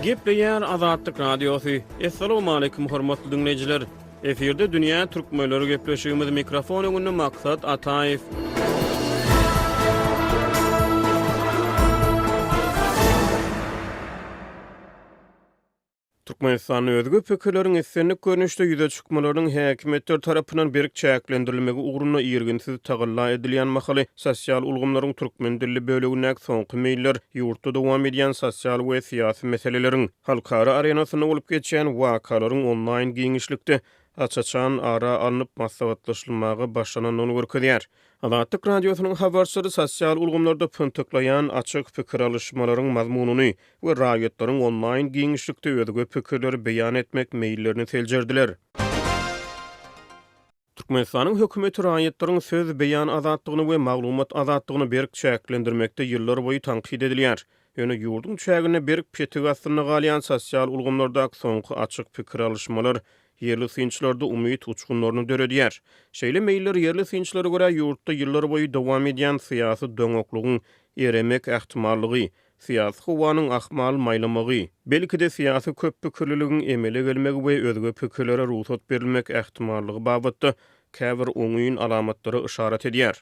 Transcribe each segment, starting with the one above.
Gepleýär Azatlyk Radiosy. Assalamualaikum hormatly diňleýjiler. Efirde dünýä türkmenleri gepleşigimiz mikrofon öňünde Maksat Ataýew. Türkmenistanda özge pikirleriň islendik görnüşde ýüze çykmalarynyň häkimiýetler tarapyndan berk çäklendirilmegi ugrunda irginsiz tagalla edilýän mahaly, sosial ulgamlaryň türkmen dilli bölegindäki soňky meýiller ýurtda dowam edýän sosial we syýasy meseleleriň, halkara arenasynda bolup geçýän wakalaryň onlaýn giňişlikde aç-açan ara alnyp maslahatlaşylmaga başlanandygyny görkezýär. Azatlyk Radiosynyň habarçylary sosial ulgamlarda pyntyklaýan açyk pikir alyşmalaryň mazmunyny we raýatlaryň onlaýn giňişlikde özge pikirleri beýan etmek meýillerini seljerdiler. Türkmenistanyň hökümeti raýatlaryň söz beýan azatlygyny we maglumat azatlygyny berk çäklendirmekde ýyllarboýy tankyt edilýär. Ýöne ýurduň çäginde berk petik astynda galýan sosial ulgamlardaky soňky açyk pikir alyşmalar ýerli synçylarda umyt uçgunlaryny döredýär. Şeýle meýiller ýerli synçylara görä ýurtda ýyllarboýy dowam edýän syýasy doňaklygyň eremek ähtimallygy, syýasy howanyň ahmal maýlamagy, belki-de syýasy köppikirliligiň emele gelmegi we özge pikirlere rugsat berilmek ähtimallygy babatda käbir oňyn alamatlara yşarat edýär.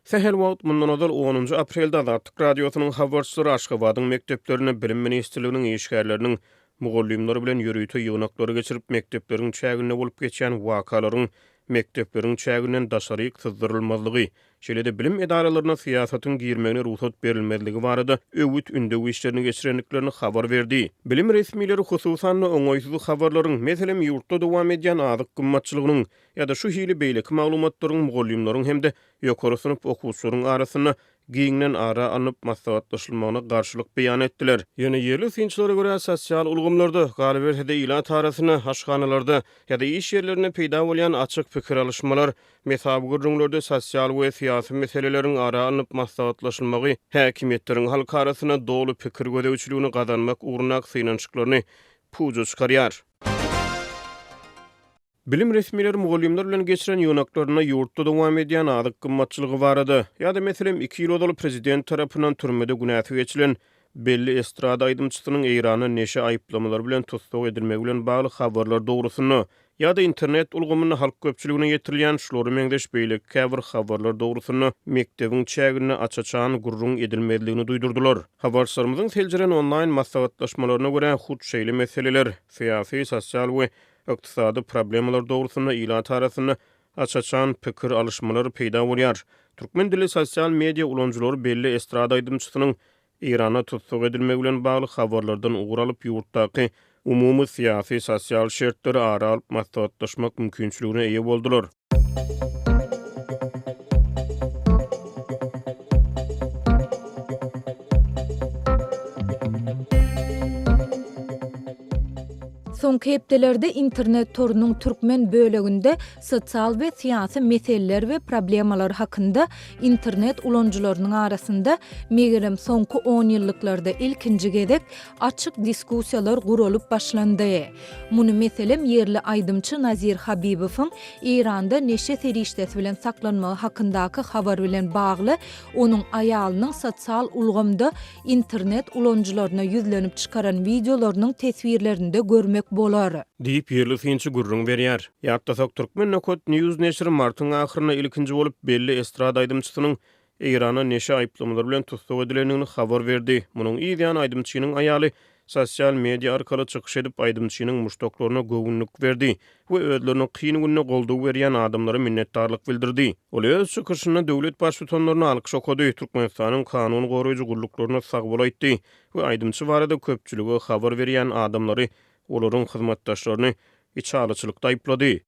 Sähel wagt mundan ozal, onunjy aprelde Azatlyk Radiosynyň habarçylary Aşgabadyň mekdeplerinde Bilim ministrliginiň işgärleriniň mugallymlar bilen ýörite ýygnaklary geçirip, mekdepleriň çäginde bolup geçýän wakalaryň mekdepleriň çäginden daşaryk syzdyrylmazlygy, şeýle-de bilim edaralaryna syýasatyň girmegine rugsat berilmezligi barada öwüt-ündew işlerini geçirendiklerini habar berdi. Bilim resmileri hususan-da oňaýsyz habarlaryň, meselem, ýurtda dowam edýän azyk gymmatçylygynyň ýa-da şu hili beýleki maglumatlaryň mugallymlaryň hem-de ýokary synp okuwçylaryň arasynda giňden ara alnyp maslahatlaşylmagyna garşylyk beýan etdiler. Ýöne ýerli synçylara görä, sosial ulgamlarda, galyberse-de ilat arasynda, aşhanalarda ýa-da iş ýerlerinde peýda bolýan açyk pikir alyşmalar, mesawy gürrüňlerde sosial we syýasy meseleleriň ara alnyp maslahatlaşylmagy häkimiýetleriň halk arasynda doly pikir gözegçiligini gazanmak ugrundaky synanyşyklaryny puja çykarýar. Bilim resmileri mugallymlar bilen geçiren ýygnaklarynda ýurtda dowam edýän azyk gymmatçylygy barada, ýa-da meselem iki ýyl ozal prezident tarapyndan türmede günäsi geçilen belli estrada aýdymçysynyň Eýranda neşe aýyplamalary bilen tussag edilmegi bilen bagly habarlar dogrusynda, ýa-da internet ulgamynda halk köpçüligine ýetirilýän şulara meňzeş beýleki käbir habarlar dogrusynda mekdebiň çäginde aç-açan gürrüň edilmezligini duýdurdylar. Habarçylarymyzyň seljeren onlaýn maslahatlaşmalaryna görä, hut şeýle meseleler, syýasy, sosial we ykdysady problemalar dogrusynda ilat arasynda aç-açan pikir alyşmalar peýda bolýar. Türkmen dilli sosial media ulanyjylary belli estrada aýdymçysynyň Eýranda tussag edilmegi bilen bagly habarlardan ugur alyp, ýurtdaky umumy syýasy, sosial şertleri ara alyp maslahatlaşmak mümkinçiligine eýe boldular. Soňky hepdelerde internet torunyň türkmen böleginde sosial we syýasy meseleler we problemalar hakynda internet ulanyjylarynyň arasynda, megerem soňky onýyllyklarda ilkinji gezek açyk diskussiýalar guralyp başlandy. Muny meselem ýerli aýdymçy Nazir Habibowyň Eýranda neşe serişdesi bilen saklanmagy hakyndaky habar bilen bagly onuň aýalynyň sosial ulgamda internet ulanyjylaryna ýüzlenip çykaran wideolarynyň teswirlerinde görmek bolar. Diýip, ýerli synçy gürrüň berýär. Ýatlasak, Turkmen Nokat News neşiri martyň ahyrynda ilkinji bolup belli estrada aýdymçysynyň Eýranda neşe aýyplamalary bilen tussag edilendigini habar berdi. Munuň yz ýany aýdymçynyň aýaly sosial media arkaly çykyş edip, aýdymçynyň muşdaklaryna göwünlik berdi we özlerine kyn günde goldaw berýän adamlara minnetdarlyk bildirdi. Ol öz çykyşynda döwlet Baştutanlaryna alkyş okady, Türkmenistanyň kanun goraýjy gulluklaryna sagbol aýtdy we aýdymçy barada köpçülige habar berýän adamlary, olaryň hyzmatdaşlaryny içalyçylykda aýyplady.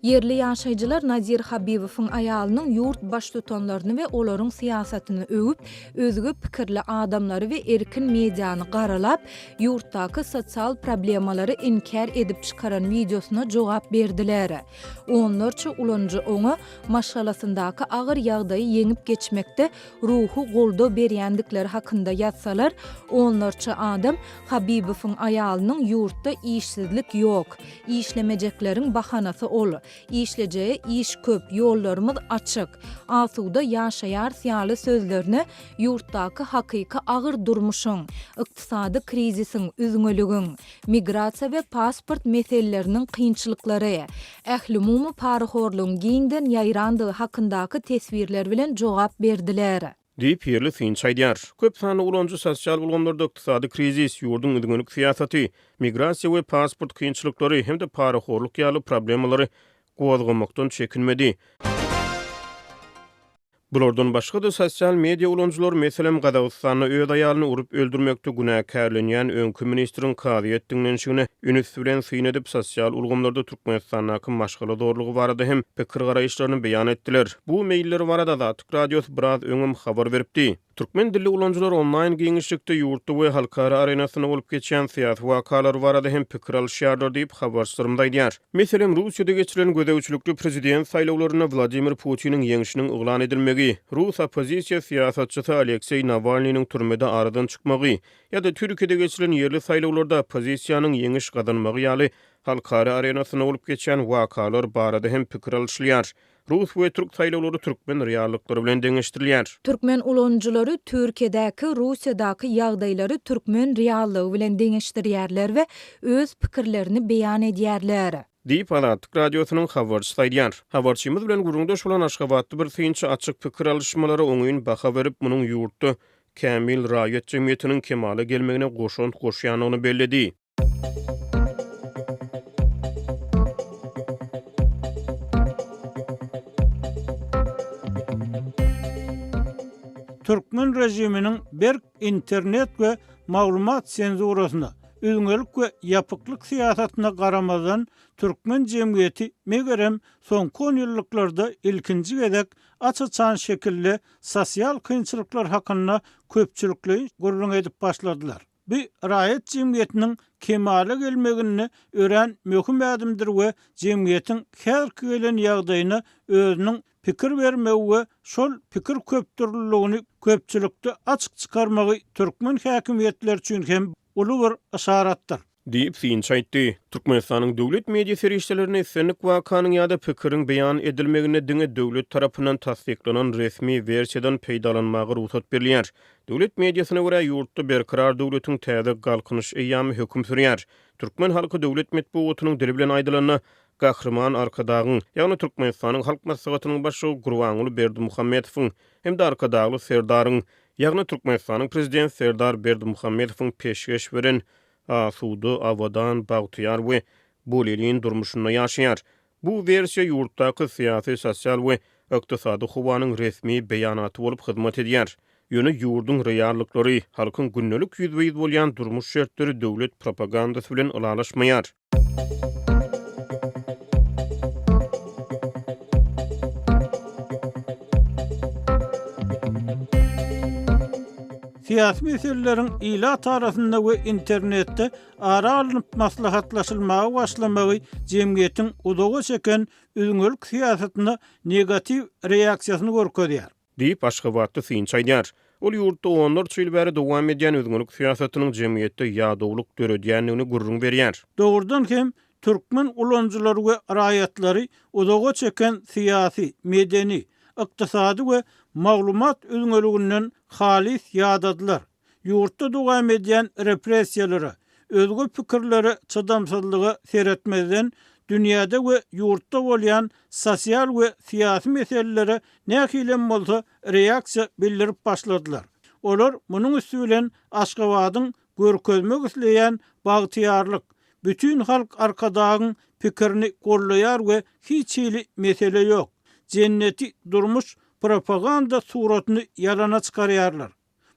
Ýerli ýaşaýjylar Nadir Habibowyň aýalynyň ýurt baştutanlaryny we olaryň syýasatyny öwüp, özge pikirli adamlary we erkin mediany garalap, ýurtdaky sosial problemalary inkär edip çykaran wideosyna jogap berdiler. Onlarça ulanyjy oňa maşgalasyndaky agyr ýagdaýy ýeňip geçmekde ruhy goldaw berýändikleri hakynda ýazsalar, onlarça adam Habibowyň aýalynyň ýurtda işsizlik ýok, işlemejekleriň bahanasy ol, işlejege iş köp, ýollarymyz açyk, asuda ýaşaýarys ýaly sözlerine ýurtdaky hakyky agyr durmuşyň, ykdysady krizisiň, üzňeligiň, migrasiýa we pasport meseleleriniň kynçylyklary, ählumumy parahorlugyň giňden ýaýrandygy hakyndaky teswirler bilen jogap berdiler. Diýip, ýerli synçy aýdýar. Köp sanly ulanyjy sosial ulgamlarda ykdysady krizis, ýurduň üzňelik syýasaty, migrasiýa we pasport kynçylyklary hem-de parahorluk ýaly problemalary gozgamakdan çekinmedi. Bulardan başga-da, sosial media ulanyjylary, meselem, Gazagystanda öz aýalyny urup öldürmekde günäkärlenýän öňki ministriň kazyýet diňlenişigine üns bilen syn edip, sosial ulgamlarda Türkmenistandaky maşgala zorlugy barada hem pikir-garaýyşlaryny beýan etdiler. Bu meýiller barada Azatlyk Radiosy biraz öňem habar beripdi. Türkmen dilli ulanyjylar onlaýn giňişlikde ýurtda we halkara arenasynda bolup geçýän syýasy wakalar barada hem pikir alyşýarlar diýip, habarçylarymyz aýdýar. Meselem, Russiýada geçirilen gözegçilikli prezident saýlawlarynda Wladimir Putiniň ýeňşiniň yglan edilmegi, rus oppozisiýa syýasatçysy Alekseý Nawalnynyň türmede aradan çykmagy ýa-da Türkiýede geçirilen ýerli saýlawlarda oppozisiýanyň ýeňiş gazanmagy ýaly halkara arenasynda bolup geçýän wakalar barada hem pikir alyşylýar. Rus we türk saýlawlary türkmen reallyklary bilen deňeşdirilýär. Türkmen ulanyjylary Türkiýedäki, Russiýadaky ýagdaýlary türkmen reallygy bilen deňeşdirýärler we öz pikirlerini beýan edýärler. Diýip, Azatlyk Radiosynyň habarçysy aýdýar. Habarçymyz bilen gürrüňdeş bolan aşgabatly bir synçy açyk pikir alyşmalara oňyn baha berip, munuň ýurtda kämil raýat jemgyýetiniň kemala gelmegine goşant goşýandygyny belledi. Türkmen režiminiň berk internet we maglumat senzurasyna, üzňelik we ýapyklyk syýasatyna garamazdan, türkmen jemgyýeti, megerem, soňky onýyllyklarda ilkinji gezek aç-açan şekilde sosial kynçylyklar hakynda köpçülikleýin gürrüň edip başladylar. Bu raýat jemgyýetiniň kemala gelmeginde örän möhüm ädimdir we jemgyýetiň häzirki gelen ýagdaýyna özüniň pikir bermegi we şol pikir köpdürlüligini köpçülikde açyk çykarmagy türkmen häkimiýetleri üçin hem uly bir yşaratdyr. Diýip, synçy aýtdy. Türkmenistanyň döwlet media serişdelerinde islendik wakanyň ýa-da pikiriň beýan edilmeginde diňe döwlet tarapyndan tassyklanan resmi wersiýadan peýdalanmaga rugsat berilýär. Döwlet mediasyna görä, ýurtda Berkarar döwletiň täze Galkynyş eýýamy höküm sürýär. Türkmen halky döwlet metbugatynyň dili bilen aýdylanda, Gahryman Arkadagyň, ýagny Türkmenistanyň Halk Maslahatynyň Başlygy Gurbanguly Berdimuhamedowyň hem-de Arkadagly Serdaryň, ýagny Türkmenistanyň Prezidenti Serdar Berdimuhamedowyň peşgeş beren asuda, abadan, bagtyýar we bolelin durmuşynda ýaşaýar. Bu wersiýa ýurtdaky syýasy, sosial we ykdysady howanyň resmi beýanaty bolup hyzmat edýär. Ýöne ýurduň reallyklary, halkyň gündelik ýüzbe-ýüz bolýan durmuş şertleri döwlet propagandasy bilen ylalaşmaýar. Syýasy meseleleriň ilat arasynda we internetde ara alnyp maslahatlaşylmaga başlamagy jemgyýetiň uzaga çeken üzňelik syýasatyna negatiw reaksiýasyny görkezýär. Diýip, aşgabatly synçy aýdýar. Ol ýurtda onlarça ýyl bäri dowam edýän üzňelik syýasatynyň jemgyýetde ýadawlyk döredýändigini gürrüň berýär. Dogrudan hem, türkmen ulanyjylary we raýatlary uzaga çeken syýasy, medeni, ykdysady we maglumat üzňeliginden halys ýadadylar. Ýurtda dowam edýän repressiýalara, özge pikirlere çydamsyzlyga seretmezden, dünýäde we ýurtda bolýan sosial we syýasy meselelere nähilem bolsa reaksiýa bildirip başladylar. Olar munuň üsti bilen Aşgabadyň görkezmek isleýän bagtyýarlyk, bütin halk Arkadagyň pikirini goldaýar we hiç hili mesele ýok, jenneti durmuş propaganda suratyny ýalana çykarýarlar.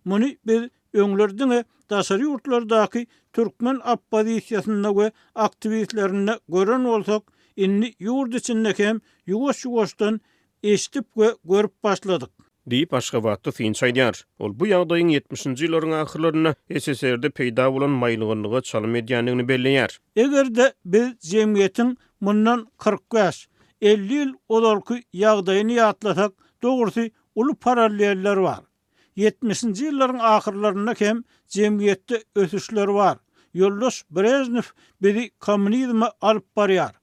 Muny biz öňler diňe daşary ýurtlardaky türkmen oppozisiýasynda we aktiwistlerinde gören bolsak, Indi ýurt içinde hem ýuwaş-ýuwaşdan eşidip we görüp başladyk. Diýip, aşgabatly synçy aýdýar. Ol bu ýagdaýyň ýetmişinji ýyllaryň ahyrlarynda SSR-de peýda bolan maýylganlyga çalym edýändigini belleýär. Eger-de biz jemgyýetiň mundan 45, 50 ýyl ozalky ýagdaýyny ýatlasak, dogrusy, uly paralleller bar. Ýetmişinji ýyllaryň ahyrlarynda hem jemgyýetde ösüşler bar. Ýoldaş Brežnew bizi kommunizme alyp barýar.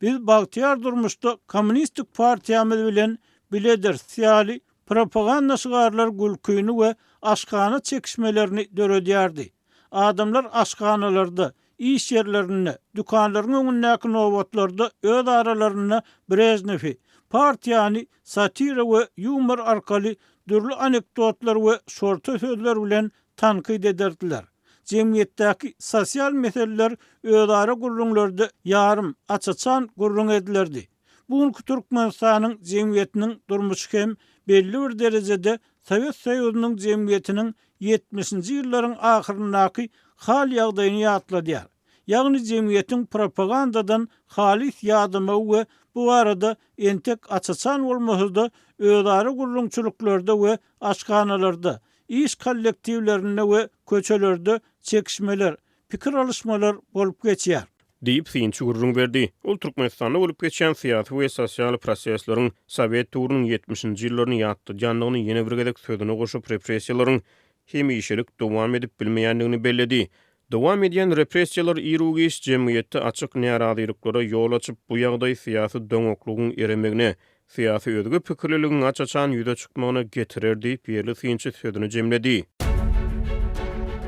Biz bagtyýar durmuşda kommunistik partiýamyz bilen bilediris ýaly propaganda şygarlar gülkini we aşhana çekişmelerini döredýärdi. Adamlar aşhanalarda, iş ýerlerinde, dükanlaryň öňündäki nobatlarda öz aralarynda Brežnewi, partiýany satira we ýumor arkaly dürli anekdotlar we şorta sözler bilen tankyt ederdiler. Jemgyýetdäki sosial meseleler özara gürrüňlerde ýarym, aç-açan gürrüň edilerdi. Bu günki Türkmenistanyň jemgyýetiniň durmuşy hem belli bir derejede Sowet Soýuzynyň jemgyýetiniň ýetmişinji ýyllaryň ahyryndaky hal-ýagdaýyny ýatladýar. Ýagny jemgyýetiň propagandadan halys ýadamagy we bu barada entek aç-açan bolmasa-da özara gürrüňçiliklerde we aşhanalarda, iş kollektiwlerinde we köçelerde çekişmeler, pikir alyşmalar bolup geçýär. Diýip, synçy gürrüň berdi. Ol Türkmenistanda bolup geçýän syýasy we sosial prosesleriň sowet döwrüniň ýetmişinji ýyllaryny ýatladýandygyny ýene bir gezek sözüne goşup, repressiýalaryň hemişelik dowam edip bilmeýändigini belledi. Dowam edýän repressiýalar iru-giç jemgyýetde açyk närazylyklara ýol açyp, bu ýagdaý syýasy doňaklygyň eremegine, syýasy özge pikirliligiň aç-açan ýüze çykmagyna getirer diýip, ýerli synçy sözüni jemledi.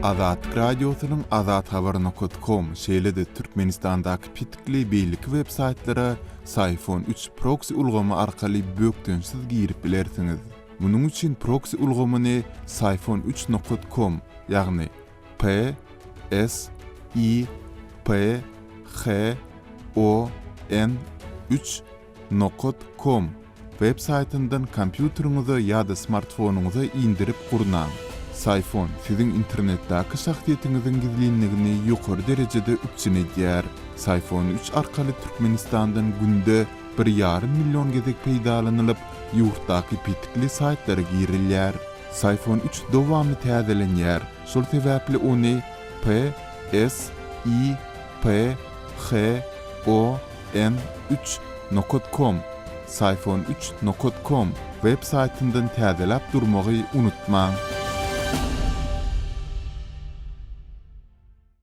Azatlyk Radiosynyň azathabar nokat kom, şeýle-de Türkmenistandaky petikli beýleki web saýtlara Syfon üç proksi ulgamy arkaly bökdençsiz girip bilersiňiz. Munuň üçin proksi ulgamyny Syfon üç nokat kom, ýagny P S I P H O N üç nokat kom web saýtyndan kompýuteriňize ýa-da smartfonyňyza indirip gurnaň. Syfon siziň internetdäki şahsyýetiňiziň gizlinligini ýokary derejede üpjün edýär. Syfon üç arkaly Türkmenistandan günde bir ýarym million gezek peýdalanylyp, ýurtdaky petikli saýtlara girilýär. Syfon üç dowamly täzelenýär, şol sebäpli ony P S I P H O N üç nokat kom, Syfon üç nokat kom, web saýtyndan täzeläp durmagy unutmaň.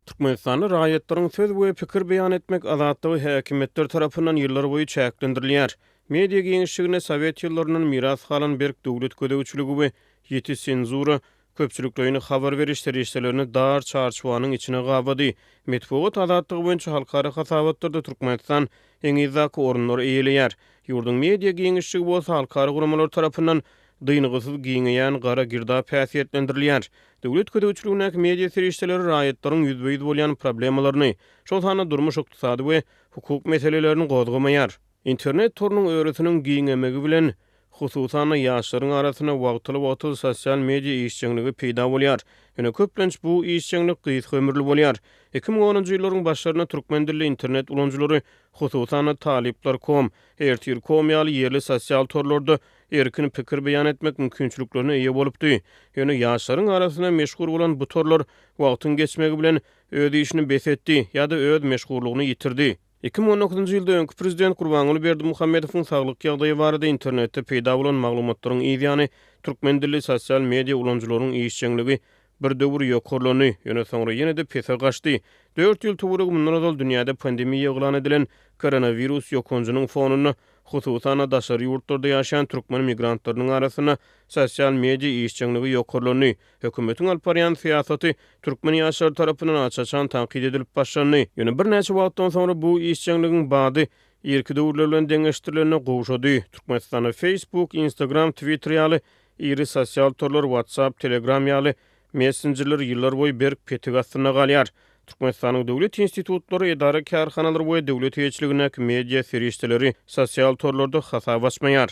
Türkmenistanda raýatlaryň söz we pikir beýan etmek azatlygy häkimiýetler tarapyndan ýyllarboýy çäklendirilýär. Media giňişliginde sowet ýyllaryndan miras galan berk döwlet gözegçiligi we ýiti senzura köpçülikleýin habar beriş serişdelerini dar çarçuwanyň içine gabady. Metbugat azatlygy boýunça halkara hasabatlarda Türkmenistan iň yzdaky orunlary eýeleýär. Ýurduň media giňişligi bolsa halkara guramalar tarapyndan dyngysyz giňeýän gara girdap häsiýetlendirilýär. Döwlet gözegçiligindäki media serişdeleri raýatlaryň ýüzbe-ýüz bolýan problemalaryny, şol sanda durmuş-ykdysady we hukuk meselelerini gozgamaýar. Internet torunyň örüsiniň giňemegi bilen, hususan-da, ýaşlaryň arasynda wagtal-wagtal sosial media işjeňligi peýda bolýar. Ýöne köplenç bu işjeňlik gysga ömürli bolýar. 2010-njy ýyllaryň başlarynda türkmen dilli internet ulanyjylary, hususan-da, talyplar kom, ertir kom ýaly ýerli sosial torlarda erkin pikir beýan etmek mümkinçiliklerine eýe bolupdy. Ýöne ýaşlaryň arasynda meşhur bolan bu torlar wagtyň geçmegi bilen öz işini bes etdi ýa-da öz meşhurlygyny ýitirdi. 2019-njy ýylda öňki prezident Gurbanguly Berdimuhamedowyň saglyk ýagdaýy barada internetde peýda bolan maglumatlaryň yz ýany, türkmen dilli sosial media ulanyjylaryň işjeňligi bir döwür ýokarlandy, ýöne soňra ýene-de pese gaçdy. Dört ýyl töweregi mundan ozal dünýäde pandemiýa yglan edilen koronawirus ýokanjynyň fonunda, hususan-da, daşary ýurtlarda ýaşaýan türkmen migrantlarynyň arasynda sosial media işjeňligi ýokarlandy. Hökümetiň alyp barýan syýasaty türkmen ýaşlary tarapyndan aç-açan tankyt edilip başlandy. Ýöne birnäçe wagtdan soňra bu işjeňligiň bady irki döwürler bilen deňeşdirilende gowşady. Türkmenistanda Facebook, Instagram, Twitter ýaly iri sosial torlar, WhatsApp, Telegram ýaly messenjerler ýyllarboýy berk petik astynda galýar. Türkmenistanyň döwlet institutlary, edara-kärhanalary we döwlet eýeçiligindäki media serişdeleri sosial torlarda hasap açmaýar.